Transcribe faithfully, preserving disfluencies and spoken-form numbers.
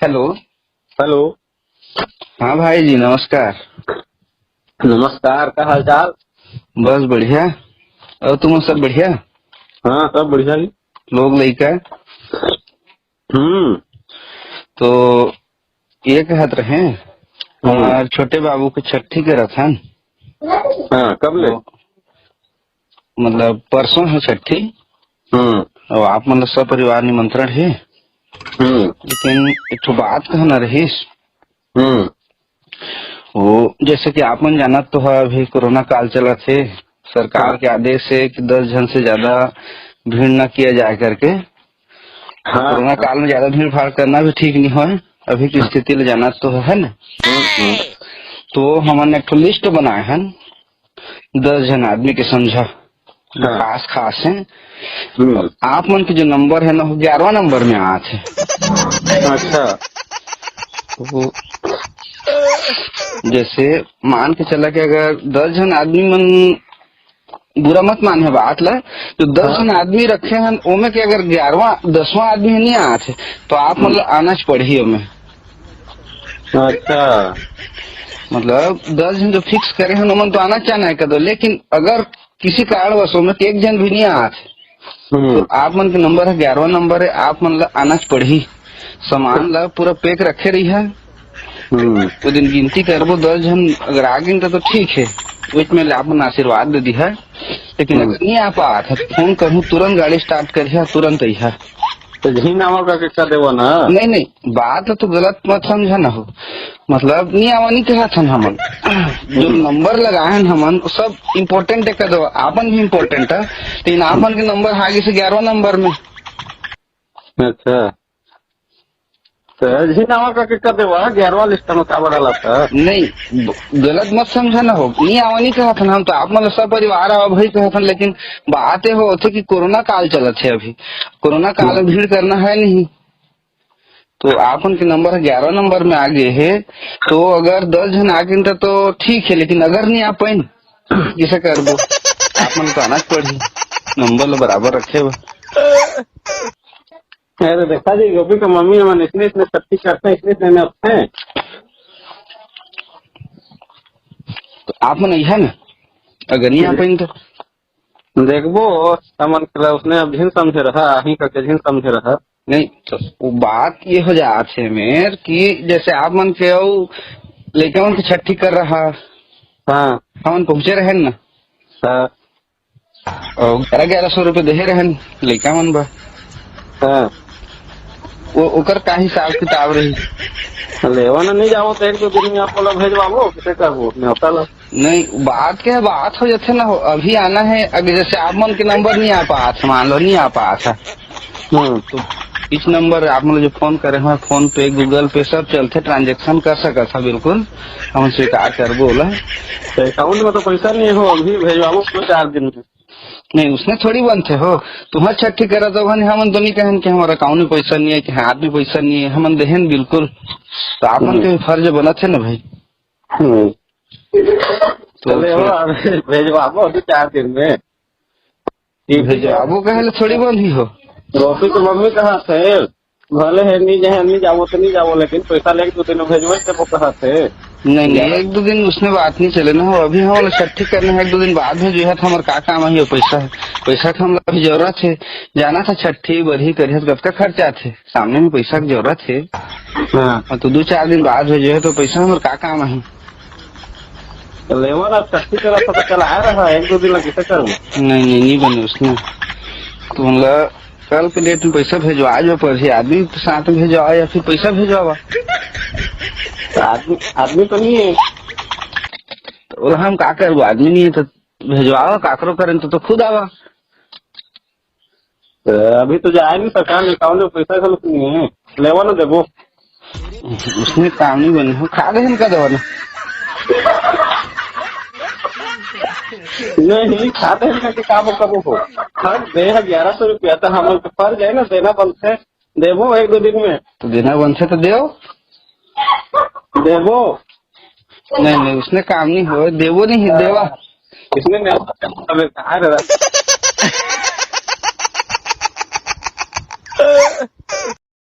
Hello. Hello. हाँ भाई जी, नमस्कार। नमस्कार, का हाल चाल? बस बढ़िया। अउ तुम सब बढ़िया? हाँ, सब बढ़िया जी। लोग लइका? हम्म। तो ये कहत रहे, हम्म। हमार छोटे बाबू के छट्ठी करत हन। हाँ, कब ले? तो, मतलब, परसों है छट्ठी। हम्म। अउ आप मन ल सपरिवार निमंत्रण हे। हम्म। लेकिन एक ठो बात कहना रहिस। हम्म। वो, जैसे कि आप मन जानत तो है, अभी कोरोना काल चलत हे, सरकार हाँ। के आदेश हे कि दस झन से ज्यादा भीड़ न किया जाए करके। हाँ। कोरोना काल में ज्यादा भीड़ भाड़ करना भी ठीक नहीं होय, अभी की स्थिति ल जानत तो है ना। हम्म, हम्म। तो हमन एक ठो लिस्ट बनाए हन, दस झन आदमी के समझा, हाँ। खास खास है। हम्म। आप मन के जो नंबर है ना, वो ग्यारहवाँ नंबर में आत है। अच्छा। तो जैसे मान के चला कि अगर दस झन आदमी मन, बुरा मत माने बात ला, तो दस हाँ। झन आदमी रखे हन, ओमे के अगर ग्यारहवाँ, दसवाँ आदमी नहीं आत है, तो आप मन ला आना च पड़ही ओमे। अच्छा। मतलब, दस झन जो फिक्स करे हन, ओमन तो आना चाहना है कदो, लेकिन अगर किसी कारणवश ओमे के एक झन भी नहीं आत है, हम्म। तो आप मन के नंबर है, ग्यारहवाँ नंबर है, आप मन ला आना च पड़ही। सामान ला पूरा पैक रखे रही है। हम्म। वो दिन गिनती करबो, दस झन अगर आ गिन तो, तो ठीक है, बीच में ले आप मन आशीर्वाद दे दी है, लेकिन हम्म। अगर नहीं आ पात है, तो फोन करहूँ, तुरंत गाड़ी स्टार्ट करिहा, तुरंत अइहा। तो झिन आवा का के कर देवा ना। नहीं, नहीं, बात तो गलत मत समझा ना हो, मतलब, नहीं आवा नहीं कहत हन हमन। जो हम्म। नंबर लगाए हन हमन, वो सब इम्पोर्टेंट है, कदो आपन भी इम्पोर्टेंट है, लेकिन आपन के नंबर आगे से ग्यारहवाँ नंबर में। अच्छा, तो झिन आवा का के कर देवा, ग्यारहवाँ लिस्ट में का बड़ा लगता? नहीं, ब-, गलत मत समझा ना हो, नहीं आवा नहीं कहत हन हम, तो आप मन सब परिवार आवा भाई कहत हन, लेकिन बात ये होथे कि कोरोना काल चलत है अभी, कोरोना काल में भीड़ करना है नहीं, तो आपन के नंबर ग्यारहवाँ नंबर में आ गए है, तो अगर दस झन आ गिन तो, तो ठीक है, लेकिन अगर नहीं आ पाइन, किसे करबो? आपन तो आना च पड़ही, नंबर ल बराबर रखे बा। अरे देखा जी, गोपी के मम्मी हमन इसने, इसने छट्ठी करते हैं, इसने, इसने नपते हैं। तो आप मन अइहा ना, अगर नहीं आ पाइन तो। देखबो, हमन के ला उसने अब झिन समझे रहा, आही करके झिन समझे रहा। नहीं, तो वो बात ये हो जात है मेर कि जैसे आप मन के अउ लइका मन के छट्ठी कर रहा, हाँ। हमन पहुँचे रहेन ना। हाँ। अउ ग्यारह ग्यारह सौ रुपये देहे रहेन लइका मन बर। हाँ। वो, ओकर का हिसाब किताब रही? लेवा ना नहीं जावो तो एक दो दिन में आप ओला भेजवाबो, किसे करबो, न्योता ला। नहीं, बात के बात हो जाथे ना हो, अभी आना है, अगर जैसे आप मन के नंबर नहीं आ पात, मान लो नहीं आ पात है, हम्म। तो इस नंबर आप मन जो फोन करे हैं, PhonePe, Google Pay सब चलथे, ट्रांजैक्शन कर सकत है, बिल्कुल हम स्वीकार करबो ओला। तो अकाउंट में तो पैसा नहीं हो, अभी भेजवाबो दो चार दिन में। नहीं, उसने थोड़ी बनथे हो, तुम्हार छट्ठी करा तो हमन, हमन तो नहीं कहन कि हमारा अकाउंट में पैसा नहीं है, कि हाथ में पैसा नहीं है, हमन देहन बिल्कुल। तो आप मन के भी फर्ज बनत है ना भाई। हम्म। तो चले हो, फिर अभी भेजवाबो दो चार दिन में। ठीक है। भेजवाबो कहे ले थोड़ी बंद ही हो। रोटी तो मम्मी कहाँ थे? भले है, नहीं जाए, नहीं जावो तो नहीं जावो, लेकिन पैसा लेके दो दिन में भेजवाई देबो कहाँ थे? नहीं, नहीं, यार। एक दो दिन उसने बात नहीं चले ना हो, अभी हम लोग छट्ठी करने हैं, एक दो दिन बाद भेजो है, तो हमारे का काम है ये पैसा? पैसा का हम लोग अभी जरूरत है, जाना था छट्ठी, बरही करिए, तो कतका खर्चा थे, सामने में पैसा की जरूरत है। हाँ। और तो दो चार दिन बाद भेजो है, तो पैसा हमारे का काम है? तो लेवा ना, छट्ठी करा था तो चल आया रहा, एक दो दिन लगे तो चल। नहीं, नहीं, नहीं बने उसने। तो मतलब कल के डेट में पैसा भेजवा जो, पर ही आदमी के साथ में भेजवा या फिर पैसा भेजवावा। तो आदमी, आदमी तो नहीं है। तो बोला, हम का करबो, आदमी नहीं है तो भेजवावा, काकरो करें तो, तो खुद आवा। तो अभी तो जाए नहीं सरकार, अकाउंट में पैसा घलो नहीं है, लेवा ना देबो। उसने काम नहीं बने हो, खा दे इनका दवा ना। नहीं, नहीं, खा दे इनका कि का कबो हो। खा दे ग्यारह सौ रुपया, तो हम लोग के फर्ज है ना, देना बनते, देबो एक दो दिन में। तो देना बनते तो देव। देबो। नहीं, नहीं, उसने काम नहीं हो, देवो नहीं, देवा। इसने नहीं, अबे कहाँ रहा?